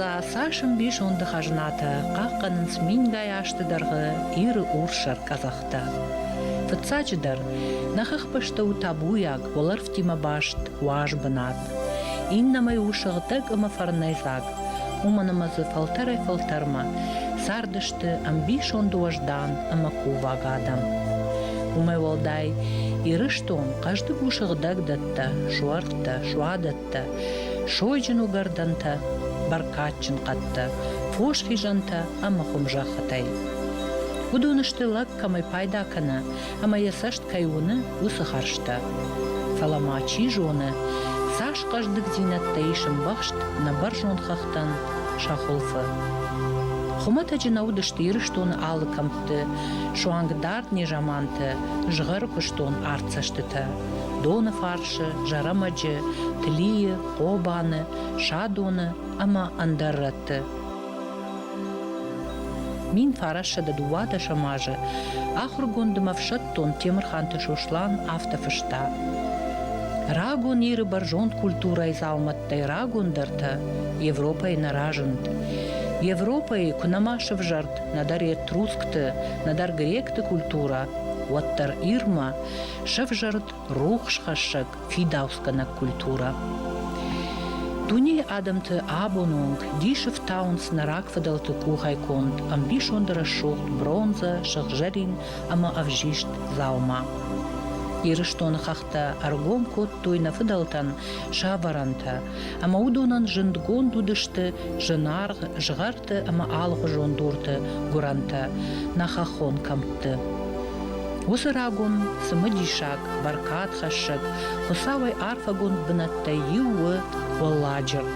Ӕвӕдза, цас ӕмбисонды хӕзнатӕ хъахъхъӕнынц мингай азты дӕргъы Иры урссӕр къӕдзӕхтӕ. Фыццаджыдӕр, нӕ хӕхбӕстӕ у табуйаг, уӕлӕрвтимӕ баст уаз бынат. Иннӕмӕй у сыгъдӕг ӕмӕ фӕрнӕйдзаг, уымӕн ӕмӕ дзы фӕлтӕрӕй-фӕлтӕрмӕ цардысты ӕмбисонды уӕздан ӕмӕ кувӕг адӕм. Уымӕй уӕлдай, Ирыстон хъӕздыг у сыгъдӕг дӕттӕ, суӕрттӕ, суадӕттӕ, сойджын уыгӕрдӕнтӕ, бӕркадджын хъӕдтӕ, фосхизӕнтӕ ӕмӕ хуымзӕххытӕй. Уыдон сты лӕг кӕмӕй пайда кӕны ӕмӕ йӕ цӕст кӕй уыны, уыцы хӕрзтӕ. Фӕлӕ ма чи зоны, цас хъӕздыгдзинӕдтӕ ис ӕмбӕхст нӕ бӕрзонд хӕхтӕн сӕ хуылфы. Хуымӕтӕджы нӕ уыдысты Ирыстоны алы кӕмтты, суанг дард незаманты згъӕры куыстон артдзӕстытӕ, Доныфарсы, Зӕрӕмӕджы, Тлийы, Хъобаны, Садоны ӕмӕ ӕндӕр рӕтты. 1912 азы ахуыргонд ӕмӕ ӕфсӕддон Темырханты Сослан афтӕ фыста: Рагон Иры бӕрзонд культурӕйы дзаумӕттӕй рагондӕртӕ Европӕйы нӕ разынд. Европӕйы куы нӕма сӕвзӕрд нӕдӕр этрускты, нӕдӕр гректы культурӕ, уӕддӕр Ирмӕ сӕвзӕрд рухсхӕссӕг фидауцгӕнӕг культурӕ. Дунейы адӕмты абоны онг дисы фтауынц нӕ рагфыдӕлты къухӕй конд ӕмбисонды рӕсугъд бронзӕ, сыгъзӕрин ӕмӕ ӕвзист дзаума. Ирыстоны хӕхтӕ ӕргом кодтой нӕ фыдӕлтӕн сӕ ӕвӕрӕнтӕ, ӕмӕ уыдонӕн зындгонд уыдысты зынаргъ згъӕрты ӕмӕ алыхуызон дурты гуырӕнтӕ нӕ хӕххон кӕмтты. Уыцы рагон, цымыдисаг, бӕркадхӕссӕг, Хуыцауӕй арфӕгонд бынӕттӕй иу у Уӕлладжыр.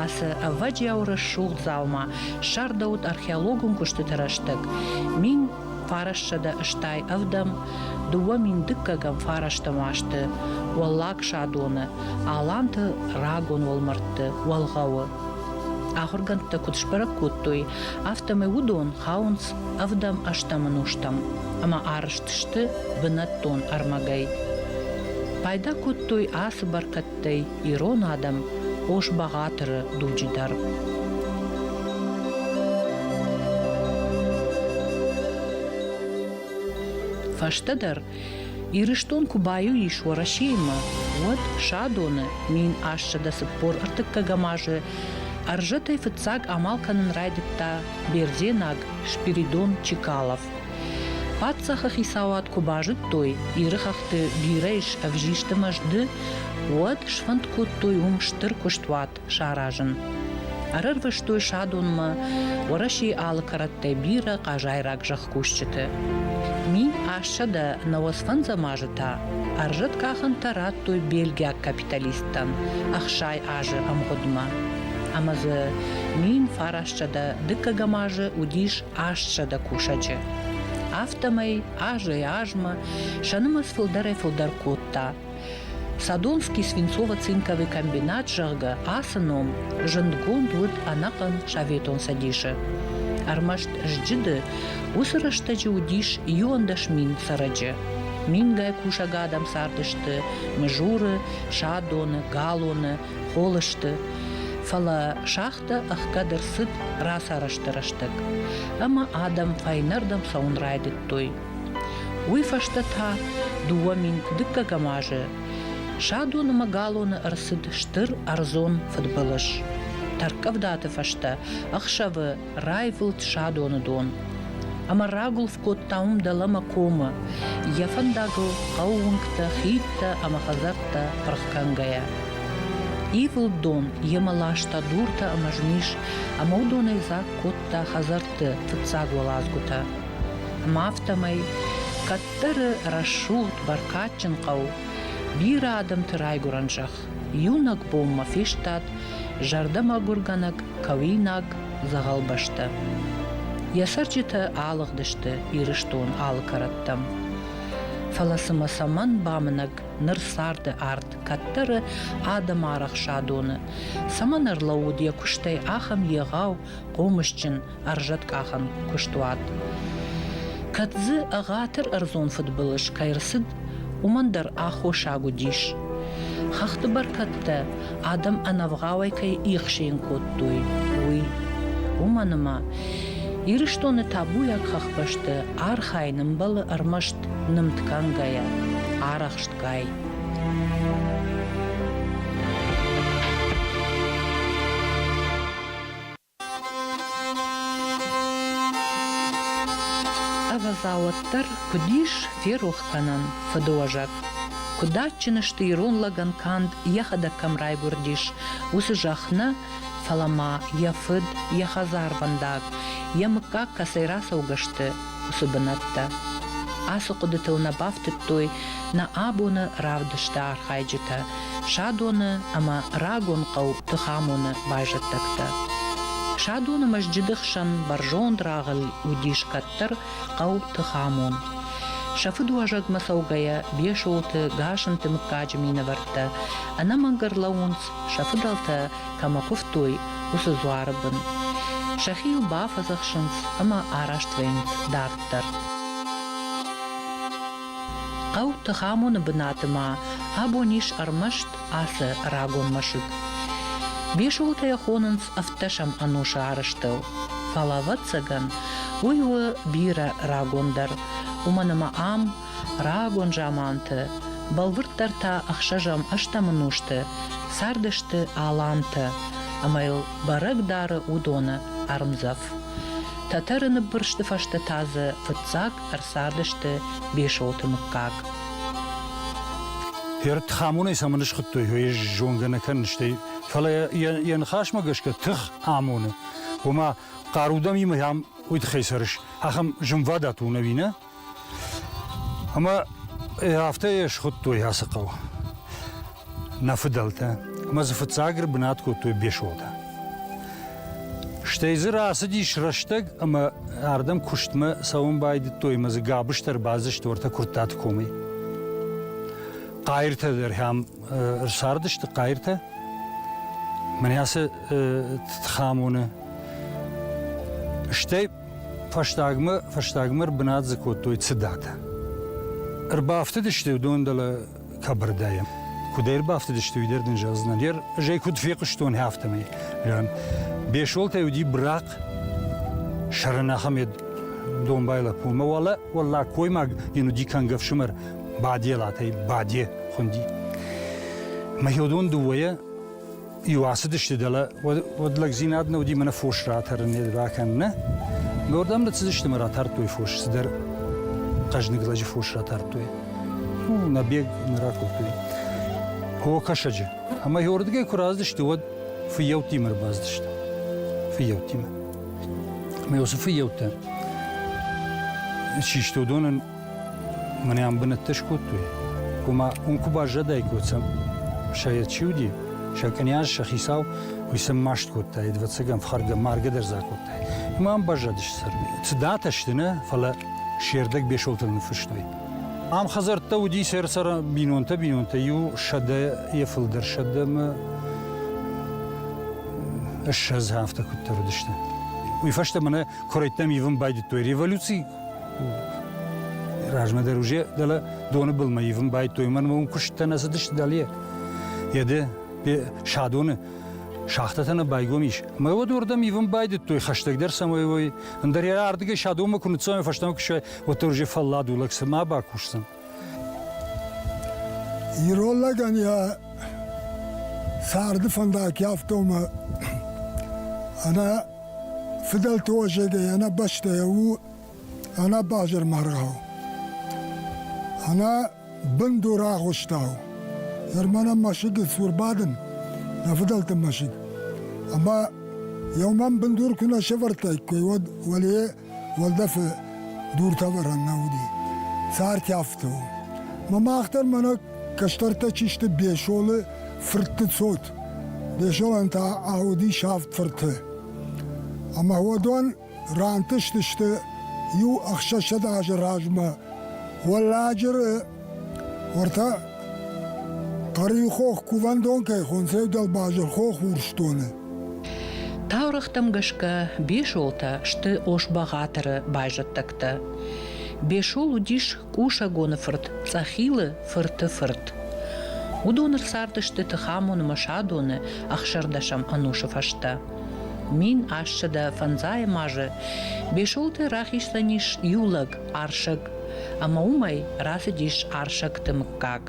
Ацы ӕвӕджиау рӕсугъд дзаума ссардӕуыд археологон куыстыты рӕстӕг 1987, 2002 фарӕстӕм азты Уӕллаг Садоны, Аланты рагон уӕлмӕрдты Уӕлгъӕуы. Ахуыргӕндтӕ куыд сбӕрӕг кодтой, афтӕмӕй уыдон хауынц ӕвдӕм-ӕстӕм ӕнустӕм ӕмӕ арӕзт сты бынӕттон ӕрмӕгӕй. Пайда кодтой ацы бӕркӕдтӕй ирон адӕм Ос-Бӕгъатыры дуджы дӕр. Фӕстӕдӕр Ирыстон куы баиу ис Уӕрӕсеимӕ, уӕд Садоны 1843 азы ӕрзӕтӕй фыццаг амал кӕнын райдыдта бердзенаг Спиридон Чекалов. Паддзахы хицауад куы базыдтой, Иры хӕхты бирӕ ис ӕвзист ӕмӕ зды, уӕд сфӕнд кодтой уым стыр куыстуат саразын. Ӕрӕрвыстой Садонмӕ Уӕрӕсейы алы кӕрӕттӕй бирӕ хъазайраг зӕхкусджыты. 1895 азы та ӕрзӕткъахӕнтӕ радтой бельгиаг капиталисттӕн 60 азы ӕмгъуыдмӕ. Ӕмӕ дзы 1902 азы уыдис 800 кусӕджы. Афтӕмӕй азӕй-азмӕ сӕ нымӕц фылдӕрӕй-фылдӕр кодта. Садонский свинцово-цинковый комбинат, зӕгъгӕ, ацы ном зындгонд уыд ӕнӕхъӕн Советон Цӕдисы. Ӕрмӕст Зджыды уыцы рӕстӕджы уыдис 11 мин цӕрӕджы. Мингай кусӕг адӕм цардысты Мызуры, Садоны, Галоны, Холысты. Фӕлӕ шахтӕ ӕхгӕд ӕрцыд рацарӕзты рӕстӕг, ӕмӕ адӕм фӕйнӕрдӕм цӕуын райдыдтой. Уый фӕстӕ та 2000 дыккӕгӕм азы Садон ӕмӕ Галоны ӕрцыд стыр ӕрдзон фыдбылыз. Тӕрккъӕвдаты фӕстӕ ӕхсӕвы раивылд Садоны дон ӕмӕ рагуылф кодта уым дӕлӕмӕ комы, йӕ фӕндагыл хъӕууынгтӕ, хидтӕ ӕмӕ хӕдзӕрттӕ пырх кӕнгӕйӕ. Ивылд дон йемӕ ласта дуртӕ ӕмӕ змис ӕмӕ уыдонӕй дзаг кодта хӕдзӕртты фыццаг уӕладзгуытӕ. Ӕмӕ афтӕмӕй кӕддӕры рӕсугъд, бӕркадджын хъӕу, бирӕ адӕмты райгуырӕн зӕхх, иунӕг бонмӕ фестад зӕрдӕмӕгуыргӕнӕг, кӕуинаг дзӕгъӕл бӕстӕ. Йӕ цӕрджытӕ алыгъдысты Ирыстон алы кӕрӕттӕм. Фӕлӕ цымӕ цӕмӕн бамынӕг ныр царды арт кӕддӕры адӕмы арӕхсадоны, цӕмӕн ӕрлӕууыд йӕ куыстӕй ахӕм егъау, хъомысджын ӕрзӕткъахӕн куыстуат. Кӕд дзы ӕгъатыр ӕрдзон фыдбылыз кӕй ӕрцыд, уымӕн дӕр аххосаг уыдис. Хӕхты бӕркӕдтӕ адӕм ӕнӕвгъауӕй кӕй ихсийын кодтой, уый. Уымӕн ӕмӕ Ирыстоны табуйаг хӕхбӕсты архайын ӕмбӕлы ӕрмӕст нымд кӕнгӕйӕ, арӕхстгай. Ӕвӕдза, уӕддӕр куыд ис ферох кӕнӕн фыдыуӕзӕг? Куыд адджын сты ирон лӕгӕн канд йӕхӕдӕг кӕм райгуырдис, уыцы зӕхх нӕ, фӕлӕ ма йӕ фыд, йӕ хӕдзарвӕндаг, йӕ мыггаг кӕцӕй рацӕугӕ сты, уыцы бынӕттӕ. Ацы хъуыдытыл нӕ бафтыдтой нӕ абоны равдысты архайджытӕ Садоны ӕмӕ рагон хъӕу Тыхамоны байзӕддӕгтӕ. Садоны мӕзджыды хсӕн бӕрзонд рагъыл уыдис кӕддӕр хъӕу Тыхамон. Сӕ фыдуӕзӕгмӕ цӕугӕйӕ Бесолты, Гасынты мыггаджы минӕвӕрттӕ ӕнӕмӕнг ӕрлӕууынц, сӕ фыдӕлтӕ кӕмӕ куывтой, уыцы дзуары бын. Сӕхи-иу бафӕдзӕхсынц ӕмӕ араст вӕййынц дарддӕр. Хъӕу Тыхамоны бынаты ма абон ис ӕрмӕст ацы рагон мӕсыг. Бесолтӕ йӕ хонынц ӕвддӕсӕм ӕнусы арӕзтыл. Фӕлӕ, ӕвӕццӕгӕн, уый у бирӕ рагондӕр, уымӕн ӕмӕ ам, рагон заманты, бӕлвырддӕр та ӕхсӕзӕм-ӕстӕм ӕнусты, цардысты алантӕ, ӕмӕ йыл бӕрӕг дары уыдоны ӕрмдзӕф. Тӕтӕры ныббырсты фӕстӕ та дзы фыццаг ӕрцардысты Бесолты мыггаг. Ӕртхамонӕй цӕмӕн схуыдтой, уый зонгӕ нӕ кӕнын, стӕй, фӕлӕ йӕ ныхасмӕ гӕсгӕ тых амоны, ома хъару дӕм ам уый тыххӕй цӕрыс, ахӕм зынвадат у ӕви нӕ? Ӕмӕ афтӕ йӕ схуыдтой ацы хъӕу нӕ фыдӕлтӕ ӕмӕ дзы фыццаг ӕрбынат кодтой Бесолтӕ. Стӕй дзы рацыдис рӕстӕг ӕмӕ ардӕм куыстмӕ цӕуын байдыдтой ӕмӕ дзы гӕбыстӕ ӕрбадзысты уӕртӕ Куырттаты комӕй. Хъайыртӕ дӕр ӕм ӕрцардысты, хъайыртӕ. Мӕнӕ ацы тыхамоны. Стӕй фӕстагмӕ, фӕстагмӕ ӕрбынат дзы кодтой цыдатӕ. Ӕрбафтыдысты уыдон дӕлӕ Кабардайы. Куыд ӕрбафтыдысты, уый дӕр дын зӕгъдзынӕн. Ӕз ӕй куыд фехъуыстон, афтӕмӕй. Бесолтӕй уыди брахъ, сӕрӕн ахӕм домбай лӕппу. Мӕ уӕлӕ уӕллагкоймаг йын уыди кӕнгӕ ӕфсымӕр Баделатӕй Баде хуынди. Мӕ уыдон дыууӕйӕ иу ацыдысты дӕлӕ, уӕд лӕгдзинад нӕ уыди мӕнӕ фос ратӕрын, ракӕнын, нӕ? Уырдӕм ныццыдысты ӕмӕ ратардтой фос, цыдӕр хъӕзныг лӕджы фос ратардтой. Ну, нӕ бег нӕ ракодтой. Хо кӕсӕджы. Ӕмӕ уырдыгӕй куы рацыдысты, уӕд фыййӕуттимӕ ӕрбацыдысты. Фыййӕуттимӕ. Ӕмӕ уыцы фыййӕуттӕ систы уыдонӕн Мӕнӕ ам бынӕттӕ скодтой. Ома, уым куы баззадаиккой, сӕ чи уыди, сӕ кънйаз, сӕ хицау, уый сӕм маст кодтаид, ӕвӕццӕгӕн, фхӕргӕ, маргӕ дӕр дзы акодтаид. Ӕмӕ ам баззадысты цӕргӕ. Цыдатӕ сты, нӕ, фӕлӕ се рдӕг Бесолтыл ныффыстой. Ам хӕдзӕрттӕ уыди сӕр-сӕр бинонтӕ, бинонтӕ иу сӕдӕйӕ фылдӕр сӕдӕмӕ ссӕдз афтӕ куыддӕр уыдысты. Уый фӕстӕ мӕнӕ куырӕйттӕм ивын байдыдтой. Революци размӕ дӕр уже дӕлӕ доны былмӕ ивын байдыдтой. Мӕнмӕ уым куысттӕ нӕ цыдысты дӕле. Еде Садоны шахтӕтӕ нӕ байгом ис. Мӕ уӕд уырдӕм ивын байдыдтой, хӕстӕгдӕр цӕмӕй уой. Ӕндӕр йӕ ардыгӕй Садонмӕ куы ныццӕуӕм, фӕстӕмӕ куы суай, уӕддӕр уже фӕллад у лӕг, цы ма бакусдзӕн. Ирон лӕгӕн йӕ царды фӕндаг афтӕ ӕнӕ фыдӕлты уӕзӕгӕй, ӕнӕ бӕстӕйӕ у ӕнӕбазыр маргъау, ӕнӕ бындур агъуыстау. Ныр мӕнӕ мӕсыгы цур бадын, нӕ фыдӕлты мӕсыг, ӕмӕ еу мӕм бындур куы нӕ сӕвӕрдтаиккой, уӕд уӕле уӕлдӕфы дуртӕвӕрӕн нӕ уыди. Цард афтӕ у. Мӕ мах дӕр мӕнӕ кӕстӕртӕ чи сты Бесолы фыртты цот. Бесолӕн та уыдис авд фырты. Ӕмӕ уыдон рантыстысты иу ӕхсӕзсӕдӕ азы размӕ Уӕлладжыры уӕртӕ Хъӕриухох кувӕндон кӕй хонынц, дӕлбазыр хох Урсдоны. Таурӕгътӕм гӕсгӕ Бесолтӕ сты Ос-Бӕгъатыры байзӕддӕгтӕ. Бесол уыдис Къусӕгоны фырт Цъӕхилы фырты фырт. Уыдон ӕрцардысты Тыхамон ӕмӕ Садоны ӕхсӕрдӕсӕм ӕнусы фӕстӕ. 1805 азы Бесолты рахицӕн ис иу лӕг Арсӕг, ӕмӕ уымӕй рацыдис Арсӕгты мыггаг.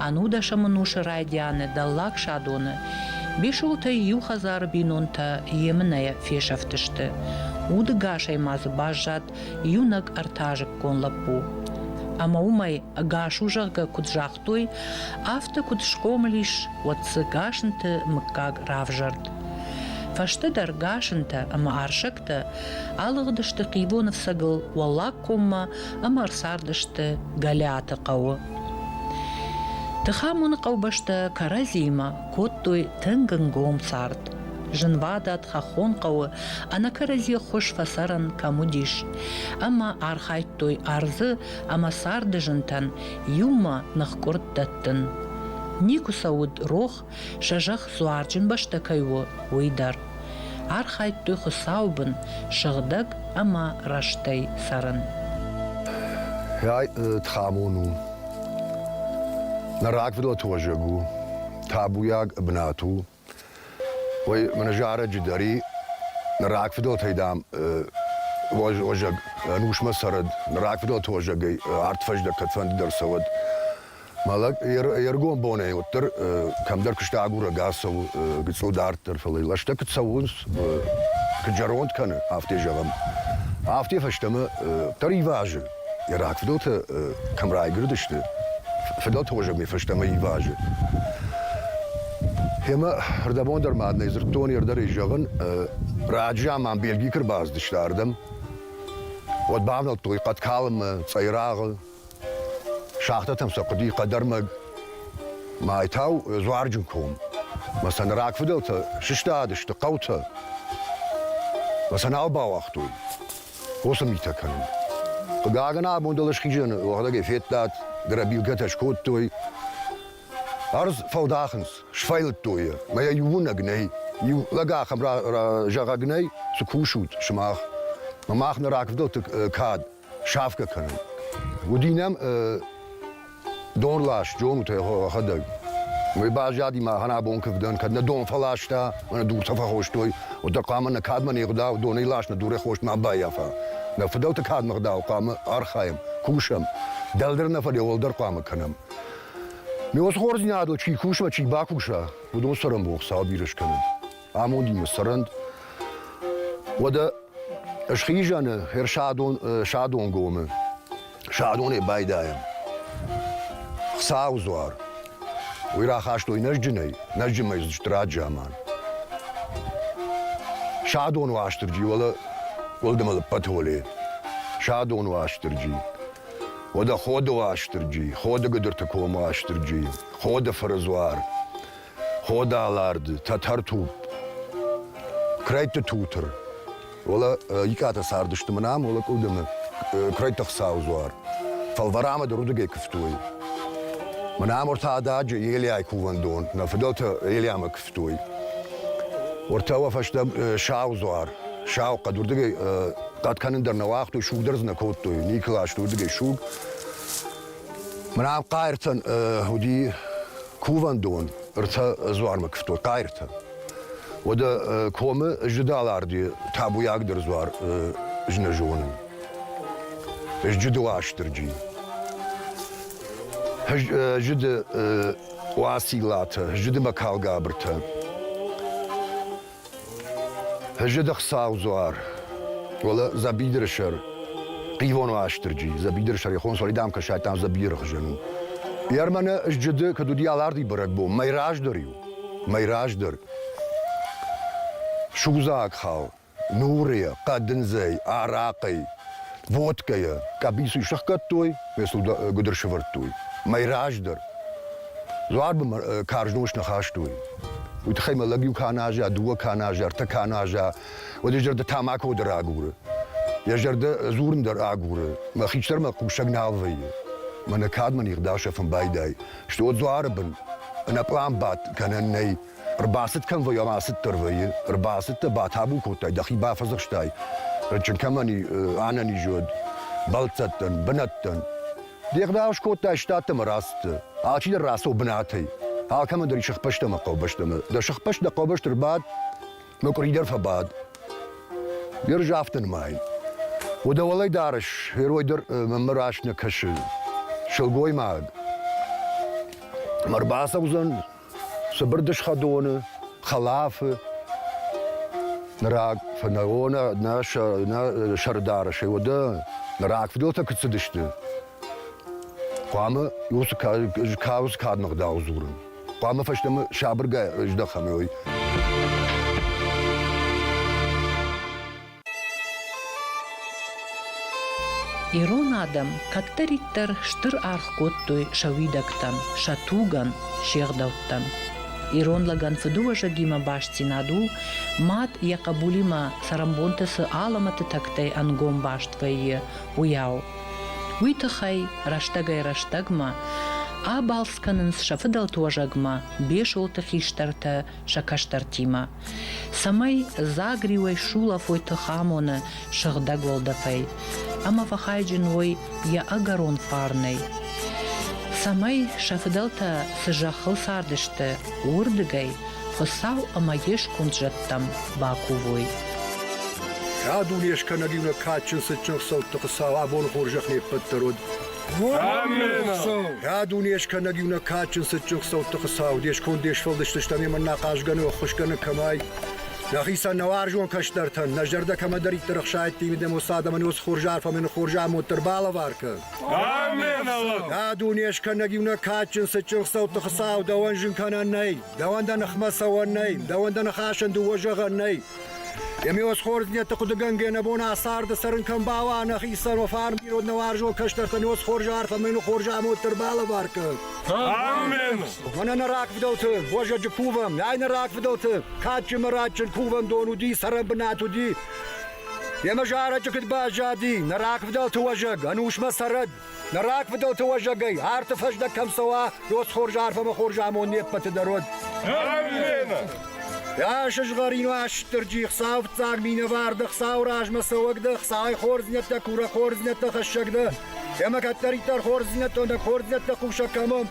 Ӕнудӕсӕм ӕнусы райдианы Дӕллаг Садоны Бесолтӕй иу хӕдзары бинонтӕ емынӕйӕ фесӕфтысты. Удыгасӕй ма дзы баззад иунӕг ӕртӕазыккон лӕппу. Ӕмӕ уымӕй ӕгас у, зӕгъгӕ, куыд загътой, афтӕ куыд схъомыл ис, уӕд дзы Гасынты мыггаг равзӕрд. Фӕстӕдӕр Гасынтӕ ӕмӕ Арсӕгтӕ алыгъдысты Хъивоны ӕфцӕгыл Уӕллагкоммӕ ӕмӕ ӕрцардысты Гӕлиаты хъӕуы. Тыхамоны хъӕубӕстӕ кӕрӕдзиимӕ кодтой тынг ӕнгом цард. Зынвадат хӕххон хъӕуы ӕнӕкӕрӕдзи ӕххуыс фӕцӕрӕн кӕм уыдис, ӕмӕ архайдтой ӕрдзы ӕмӕ царды зынтӕн иумӕ ныхкъуырд дӕттын. Никуы сӕ уыд рох, сӕ зӕхх дзуарджын бӕстӕ кӕй у, уый дӕр. Архайдтой Хуыцауы бын сыгъдӕг ӕмӕ рӕстӕй цӕрын. Тхамон у. Нӕ рагфыдӕлты уӕзӕг у, табуйаг бынат у. Уый мӕнӕ зарӕджы дӕр и, нӕ рагфыдӕлтӕй, дам, уӕзӕг ӕнусмӕ цӕрӕд, нӕ рагфыдӕлты уӕзӕгӕй арт фӕздӕг кӕдфӕнды дӕр цӕуӕд. Мӕ лӕг йе ргом бонӕй уӕддӕр кӕмдӕр куыст агурӕг ацӕуы гыццыл дарддӕр, фӕлӕ лӕстӕ куыд цӕуынц, куыд зӕронд кӕны, афтӕ зӕгъӕм. Афтӕ фӕстӕмӕ дӕр ивазы. Йӕ рагфыдӕлтӕ кӕм райгуырдысты, фыдӕлты уӕзӕгмӕ фӕстӕмӕ ивазы. Ӕмӕ ӕрдӕбон дӕр ма нӕ дзырдтон, ӕрдӕрӕй зӕгъын, раджы заман Бельгийы куы ӕрбацыдысты ардӕм, уӕд бавнӕлдтой хъӕд калынмӕ, цъӕйрагъы, Шахтӕтӕм сӕ хъуыди хъӕдӕрмӕг, мӕйтау дзуарджын ком. Мӕ сӕ нӕ рагфыдӕлтӕ сыстадысты хъӕутӕ. Мӕ сӕ нал бауагътой уыцы митӕ кӕнын. Хъыгагӕн, абон дӕлӕ схизӕны уӕхӕдӕгӕй федтат, грабилкӕтӕ скодтой. Ӕрдз фӕлдахынц, сфӕйлыдтой йӕ, мӕ йӕ иунӕг нӕй. Иу лӕг ахӕм зӕгъӕг нӕй, цы кусут сымах. Мӕ мах нӕ рагфыдӕлты кад сафгӕ кӕнын. Уыди нӕм донласт, зонут ӕй йӕхӕдӕг. Уый баззади махӕн абон куывдӕн, кӕд нӕ дон фӕласта, нӕ дуртӕ фӕхостой, уӕддӕр хъуамӕ нӕ кадмӕ не гъдау донӕй ласт нӕ дурӕй хост ма баййафа. Нӕ фыдӕлты кадмӕ гъдау хъуамӕ архайӕм, кусӕм, дӕлдӕр нӕ фӕлӕ уӕлдӕр хъуамӕ кӕнӕм. Ме уыцы хорздзинадыл чи куса, чи бакуса, уыдон цӕрӕнбон Хуыцау бирӕ скӕнӕд. Амондимӕ цӕрӕнт. Уӕдӕ Схизӕны Садон, Садонгомы Садонӕй байдайӕм. Хуыцауы дзуар. Уый рахастой Нӕзджынӕй, Нӕзджынмӕ стыр заман. Садон Уастырджи, уӕлӕ уӕлдӕмӕ лыппӕты уӕле. Садон Уастырджи. Уӕдӕ Ходы Уастырджи, Ходы Гуыдырты комы Уастырджи, Ходы Фыры дзуар. Ходаларды, Тӕтӕртупп, Крӕйтты Тутыр. Уӕлӕ Икъатӕ цардысты мын ам, уӕлӕ къуылдымы Крӕйтты Хуыцауы дзуар. Фӕлвӕрамӕ дӕр уырдыгӕй куывтой. Мӕнӕ ам ӕртӕ ададжы Елиайы кувӕндон, нӕ фыдӕлтӕ Елиамӕ куывтой. Уӕртӕ уӕ фӕстӕ Сау дзуар, Сау хъӕд уырдыгӕй хъӕд кӕнын дӕр нӕ уагътой, суг дӕр дзы нӕ кодтой. Никуы ластой уырдыгӕй суг. Мӕнӕ ам Хъайыртӕн уыди кувӕндон, ӕртӕ дзуармӕ куывтой Хъайыртӕ. Уӕдӕ комы Зыдаларды табуйагдӕр дзуар ӕз нӕ зонын. Зджыды Уастырджи. Зджыды Уациллатӕ, Зджыды Мӕкалгабыртӕ. Зыды Хуыцау дзуар, уӕлӕ дзӕбидыры сӕр, хъивон Уастырджи, дзӕбидыры сӕр йӕ хон дам кӕсай, там дзӕбидыры хуызӕн у. Ерманы зджыды кӕд уыди Аларды бӕрӕгбон, мӕй раздӕр-иу, мӕй раздӕр. Судзаг хал, нурыйӕ, хъӕдындзӕй, арахъӕй, водкӕйӕ къӕбицы сӕхгӕдтой, гуыдыр сӕвӕрдтой. Мӕй раздӕр. Дзуарбынмӕ карз нозт нӕ хастой. Уый тыххӕй мӕ лӕг иу кӕнӕ аза, дыууӕ кӕнӕ аза, ӕртӕ кӕнӕ аза, уӕд йӕ зӕрдӕ тамако дӕр агуры. Йӕ зӕрдӕ дзурын дӕр агуры. Мӕ хистӕрмӕ хъусӕг нал вӕййы. Мӕнӕ кӕд мын ӕгъдау сӕфын байдай. Стӕй дзуары бын ӕнӕпълан бадт кӕнӕн нӕй. Ӕрбацыд кӕм вӕййы ӕмӕ ацыд дӕр вӕййы. Ӕрбацыдтӕ, батабу кодтай, дӕхи бафӕдзӕхстай. Рынчын кӕмӕн и, ӕнӕниз уӕд, бӕлццӕттӕн, бынӕттӕн. Де гъдау скодтай штаттӕ ӕмӕ рацыдтӕ. Алчидӕр рацӕуы бынатӕй. Алкӕмӕн дӕр и сыхбӕстӕ ӕмӕ хъӕубӕстӕмӕ. Дӕ сыхбӕсты, дӕ хъӕубӕсты ӕрбад, мӕ къуыри дӕр фӕбад. Ерыс афтӕ нымайын. Уӕдӕ уӕлӕй дарыс, герой дӕр мӕнмӕ раст нӕ кӕсы. Сылгоймаг. Ӕмӕ ӕрбацӕудзӕн цыбыр дысхӕдоны, хӕлафы, ныраг фӕнӕона нӕ сӕрдары сӕ уӕдӕ ныраг фыдӕлтӕ куыд цыдысты. Хъуамӕ уыцы кад ныгъдау дзурын. Хъуамӕ фӕстӕмӕ сабыргай здӕхӕм уый. Ирон адӕм кӕддӕриддӕр стыр аргъ кодтой сӕ уидӕгтӕн, сӕ тугӕн, се гъдӕуттӕн. Ирон лӕгӕн фыдыуӕзӕгимӕ бастдзинад у, мад йӕ хъӕбулимӕ цӕрӕнбонты цы алӕмӕты тӕгтӕй ӕнгом баст вӕййы, уыйау. Уый тыххӕй рӕстӕгӕй-рӕстӕгмӕ абалц кӕнынц сӕ фыдӕлты уӕзӕгмӕ Бесолты хистӕртӕ сӕ кӕстӕртимӕ, цӕмӕй дзаг риуӕй сулӕфой тыхамоны сыгъдӕг уӕлдӕфӕй ӕмӕ фӕхайджын уой йӕ ӕгӕрон фарнӕй. Цӕмӕй сӕ фыдӕлтӕ цы зӕххыл цардысты, уырдыгӕй Хуыцау ӕмӕ йе сконд зӕдтӕм бакувой. Кӕд у не скӕнӕг иунӕг кадджын цытджын хуыцӕутты Хуыцау абоны хорзӕх не ппӕт дӕр уыд. Кӕд у не скӕнӕг иунӕг кадджын цытджын хуыцӕутты Хуыцау, де сконд де сфӕлдыстыстӕм ӕмӕ нӕ ахъазгӕны ӕххуысгӕнӕг кӕмӕй, нӕхицӕн нӕ уарзон кӕстӕртӕн, нӕ зӕрдӕ кӕмӕдӕриддӕр ӕхсайдта, ӕмӕ уыцы адӕмӕн уыцы хорз арфӕ ӕмӕ хорз амонд дӕр балӕвар кӕн. Кӕд у не скӕнӕг иунӕг кадджын цытджын хуыцӕутты Хуыцау, дӕуӕн зын кӕнӕн нӕй, дӕуӕн дӕ ныхмӕ цӕуӕн нӕй, дӕуӕн дӕ ныхасӕн дыууӕ зӕгъӕн нӕй. Емеос хорздзинӕдты хъуыдыгӕнгӕ нӕ бон а царды цӕрын кӕм бауа, нӕхицӕн уӕ фарн бирод нӕ уарзон кӕстӕртӕн уӕ хорз арф ӕмӕ йын хорз амонд дӕр балӕвар кӕн. Амен! Мӕнӕ нӕ рагфыдӕлты уӕзӕджы кувӕм, ай нӕ рагфыдӕлты кадджын мӕ радджын кувӕндон уыди, цӕрӕнбынат уыди. Емӕ зарӕджы куыд баззади, нӕ рагфыдӕлты уӕзӕг ӕнусмӕ цӕрӕд. Нӕ рагфыдӕлты уӕзӕгӕй арты фӕздӕг кӕм цӕуа, уыцы хорз арф ӕмӕ хорз амонд не ппӕты дӕр уӕд. Амен! Йӕ сызгъӕрин Уастырджи, Хуыцауы фыццаг минӕвар дӕ, Хуыцауы размӕ цӕуӕг дӕ, Хуыцауӕй хорздзинӕдтӕ курӕг, хорздзинӕдтӕ хӕссӕг дӕ. Ӕмӕ кӕддӕриддӕр хорздзинӕдтӕ дӕ хорздзинӕдтӕ хъусӕг кӕмӕн,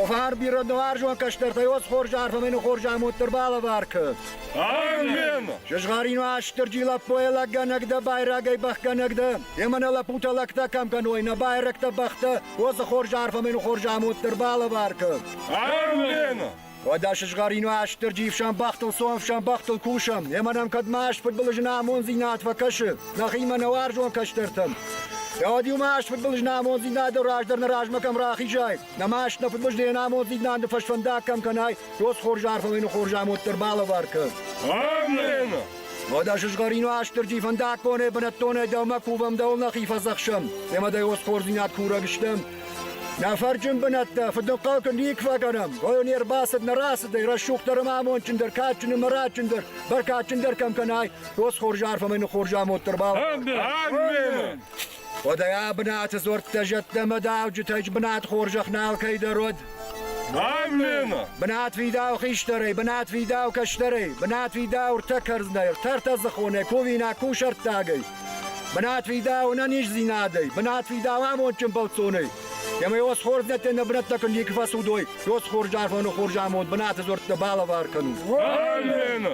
Офар бирӕ нуарзон кӕстӕртӕй уыцы хорз арф ӕмӕ хорз амонд дӕр балӕвар кӕн. Амен! Сызгъӕрин Уастырджи лӕппуйӕ лӕггӕнӕг дӕ, байрагӕй бӕхгӕнӕг дӕ. Ӕмӕ нӕ лӕппутӕ лӕгтӕ кӕм кӕной, нӕ байрӕгтӕ бӕхтӕ, уыцы хорз арф ӕмӕ хорз амонд дӕр балӕвар кӕн. Амен! Уӕдӕ сызгъӕрин Уастырджи ӕфсӕн бӕхтыл цом, ӕфсӕн бӕхтыл кусӕм, ӕмӕ нӕм кӕд маст фыдбылыз нӕ амонддзинад фӕкӕсы, нӕхимӕ нӕ уарзон кӕстӕртӕм. Уӕд-иу маст фыдбылыз нӕ амонддзинады раздӕр нӕ размӕ кӕм рахизай, нӕ маст нӕ фыдбылыз не намонддзинады фӕсфӕндаг кӕм кӕнай, уыцы хорз арф ӕмӕ хорз амонд дӕр балӕвар кӕн. Амен! Уӕдӕ сызгъӕрин Уастырджи фӕндаггонӕй бынӕттонӕй дӕумӕ кувӕм, дӕуыл нӕхи фӕдзӕхсӕм, ӕмӕ дӕ уыцы хорздзинад курӕг стӕм. Нӕ фӕрджын бынӕттӕ фыдӕнхъӕл куы никуы фӕкӕнӕм, ой, не рбацыд, нӕ рацыдӕй рӕсугъддӕр ӕмӕ амондджындӕр, кадджын ӕмӕ радджындӕр, бӕркадджындӕр кӕм кӕнай, уыцы хорз арф ӕмӕ йын хорз амонд дӕр бал. Амен! Уӕдӕ а бынаты дзуӕрттӕ, зӕдтӕ ӕмӕ дауджытӕй бынат хорзӕх нӕ алкӕй дӕр уӕд. Амен! Бынат фидау хистӕрӕй, бынат фидау кӕстӕрӕй, бынат фидау ӕртӕ кӕрдзынӕй, ӕртӕ дзыхонӕй, кувинаг кусӕрттагӕй. Бынат фидау ӕнӕниздзинадӕй, бынат фидау амондджын бӕлццонӕй. Ӕмӕ уӕ хорздзинӕдтӕ нӕ бынӕттӕ куы никуы фӕцудой, уӕ хорз арфӕны хорз амонд бынаты дзуӕрттӕ балӕвар кӕнут. Амен!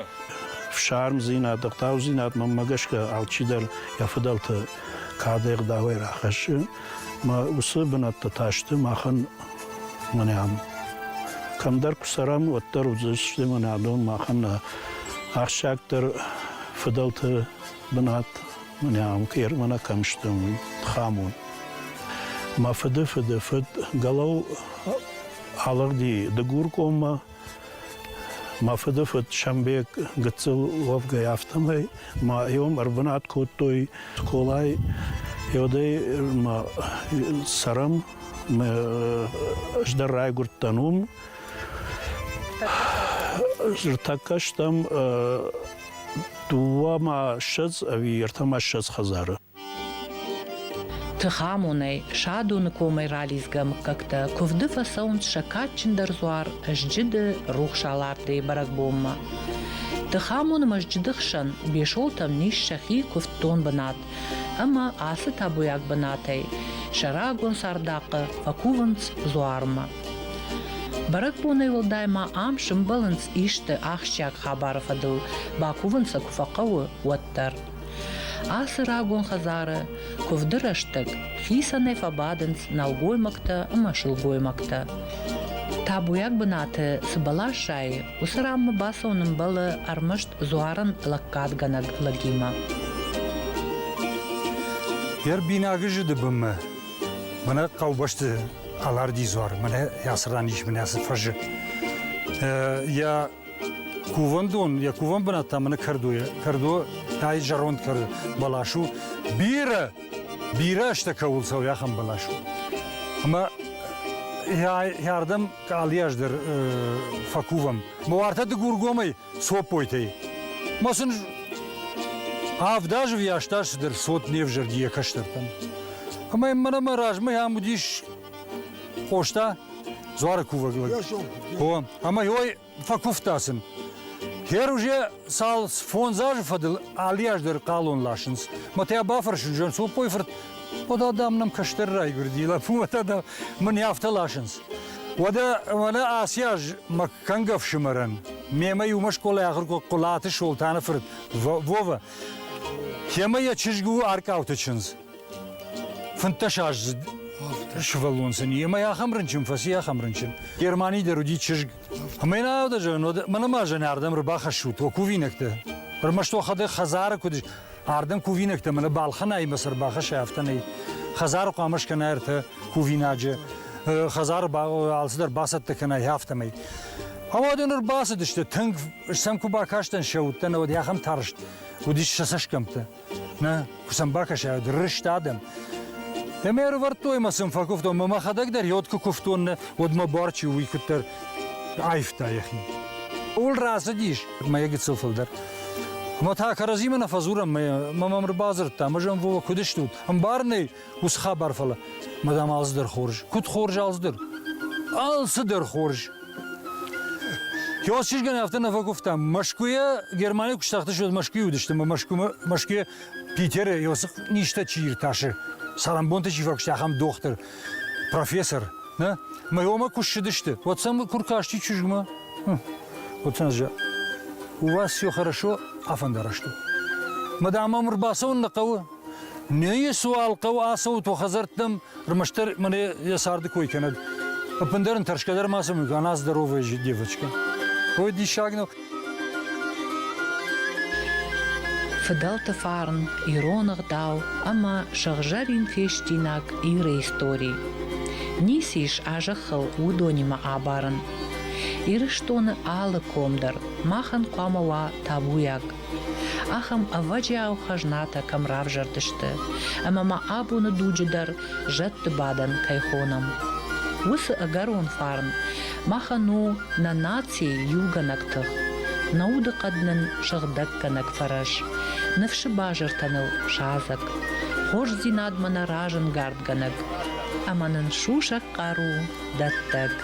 Ӕфсармдзинад, ӕгъдаудзинад мӕнмӕ гӕсгӕ алчидӕр йӕ фыдӕлты кады ӕгъдауӕй рахӕссы. Мӕ уыцы бынӕттӕ та сты махӕн мӕнӕ ам. Кӕмдӕр куы цӕрӕм, уӕддӕр уыдзысты мӕнӕ адон махӕн нӕ ахсджиагдӕр фыдӕлты бынат мӕнӕ ам мӕнӕ кӕм сты, уый Хамон. Мӕ фыды фыды фыд Гӕлӕу алыгъди Дыгуркоммӕ. Мӕ фыды фыд Шамбек гыццыл уӕвгӕй афтӕмӕй ма иум ӕрбынат кодтой скъолайы. Еудӕй ма цӕрӕм, ӕз дӕр райгуырдтӕн уым. Ныртӕккӕ стӕм дыууӕ ма ссӕдз ӕви ӕртӕ ма ссӕдз хӕдзары. Тыхамонӕй Садоны комӕй ралидзгӕ мыггӕгтӕ куывды фӕцӕуынц сӕ кадджындӕр дзуар Зджыды рухс Алардыйы бӕрӕгбонмӕ. Тыхамоны мӕзджыды хсӕн Бесолтӕм ис сӕхи куывддон бынат. ӕмӕ ацы табуйаг бынатӕй сӕ рагон цардахъы фӕкувынц дзуармӕ. Бӕрӕгбонӕй уӕлдай ма ам сӕмбӕлынц исты ахсджиаг хабары фӕдыл, бакувын сӕ куы фӕхъӕуы, уӕддӕр. Ацы рагон хӕдзары куывды рӕстӕг хицӕнӕй фӕбадынц нӕлгоймӕгтӕ ӕмӕ сылгоймӕгтӕ. Табуйаг бынаты цы бӕлас зайы, уыцы ранмӕ бацӕуын ӕмбӕлы ӕрмӕст дзуарӕн лӕггадгӕнӕг лӕгимӕ. Йе рбинаг зыды бынмӕ мӕнӕ хъӕубӕсты Аларди дзуар, мӕнӕ ацы ран ис, мӕнӕ ацы фӕзы. Йӕ кувӕндон, йӕ кувӕн бынат та мӕнӕ кӕрдойы, кӕрдо ай зӕронд кӕрдо бӕлас у. Бирӕ, бирӕ азтӕ кӕуыл цӕуы, ахӕм бӕлас у. Ӕмӕ йӕ ардӕм алыаз дӕр фӕкувӕм. Мӕ уартӕ Дыгургомӕй Цоппойтӕй. Мӕ сын авд азы ӕви аст азы цыдӕр цот не взӕрди йӕ кӕстӕртӕн. Ӕмӕ йын мӕнӕ мӕ размӕ ам уыдис Къоста, дзуары кувӕг лӕг. О, ӕмӕ ой фӕкуывта сын. Хер уже цал фондз азы фӕдыл алы аз дӕр хъалон ласынц. Мӕ та бафӕрсын, зӕгъын, Цоппойы фырт, уӕдӕ дам нӕм кӕстӕр райгуырди, лӕппу, уӕдӕ дам мын афтӕ ласынц. Уӕдӕ мӕнӕ ацы аз мӕ кӕнгӕ ӕфсымӕрӕн, мемӕ иумӕ скъолайы ахуыр кодта Хъуылаты Солтаны фырт Вова. Темӕ йӕ чызг у Аркъауты чындз. 15 аздзыд сывӕллон сын и, ӕмӕ ахӕм рынчын фӕци, ахӕм рынчын. Германийы дӕр уыди чызг. Ӕмӕ йын аудӕ зӕгъын, уӕд мӕнӕ ма зӕгъын, ардӕм ӕрбахӕссут уӕ кувинӕгтӕ. Ӕрмӕст уӕхӕдӕг хӕдзары куыд ардӕм кувинӕгтӕ мӕнӕ балхӕнай ӕмӕ сӕ ӕрбахӕссай, афтӕ нӕй. Хӕдзары хъуамӕ скӕна ӕртӕ кувинаджы, хӕдзары алцыдӕр бацӕттӕ кӕнай, афтӕмӕй. Ӕмӕ ныр бацыдысты, тынг сӕм куы бакастӕн сӕ удтӕн, уӕд ахӕм тарст уыдис сӕ цӕсгӕмттӕ. Нӕ, куы сӕм бакӕсай, уӕд рыст адӕм. Ӕмӕ ӕрывӕрдтой ӕмӕ сын фӕкуывтон, ӕмӕ мӕхӕдӕг дӕр йод куы куывтон, нӕ, уӕд мӕ буар чи уый куыддӕр аивта йӕхи. Ууыл рацыдис мӕ гыццыл фылдӕр. Ӕмӕ та кӕрӕдзимӕ нӕ фӕдзурӕм, мӕ мӕм ӕрбадзырдта, ӕмӕ зӕгъын, Вова, куыд стут? Ӕмбарын ӕй, уыцы хабар, фӕлӕ, мадам, алцыдӕр хорз. Куыд хорз алцыдӕр? Алцыдӕр хорз. Хиос чызгӕн афтӕ нӕ фӕкуывта. Мӕскуыйӕ Германийы куы стахтысты, уӕд Мӕскуыйы уыдысты ӕмӕ Мӕскуымӕ, Мӕскуыйӕ Питеры Иосиф низтӕ чи иртасы, цӕрӕнбонты чи фӕкуыста, ахӕм дохтыр, профессор. Нӕ? Мӕ уымӕ куы ссыдысты, уӕд сӕм куы ркасти чызгмӕ, уӕд сын зӕгъ, у вас все хорошо, афӕндараст у. Мадам, ӕм ӕрбацӕуын нӕ хъӕуы. Не исуал хъӕуы ацӕут уӕ хӕдзӕрттӕм, ӕрмӕстдӕр мӕнӕ йӕ царды кой кӕнӕд. Ӕппындӕр ын тӕрсгӕ дӕр ма цӕмӕн она здоровая же девочка. Ой, диссаг нӕу. Фыдӕлты фарн, ирон ӕгъдау ӕмӕ сыгъзӕрин фестинаг Иры истори. Ницы ис а зӕххыл уыдонимӕ абарын. Ирыстоны алы ком дӕр махӕн хъуамӕ уа табуйаг. Ахӕм ӕвӕджиау хӕзнатӕ кӕм равзӕрдысты, ӕмӕ ма абоны дуджы дӕр зӕдты бадӕн кӕй хонӕм. Уыцы ӕгӕрон фарн махӕн у нӕ нацийы иугӕнӕг тых, нӕ удыхъӕд нын сыгъдӕггӕнӕг фӕрӕз, ныфсы базыртӕ ныл садзӕг, хорздзинадмӕ нӕ разӕнгардгӕнӕг ӕмӕ нын сусӕг хъару дӕттӕг.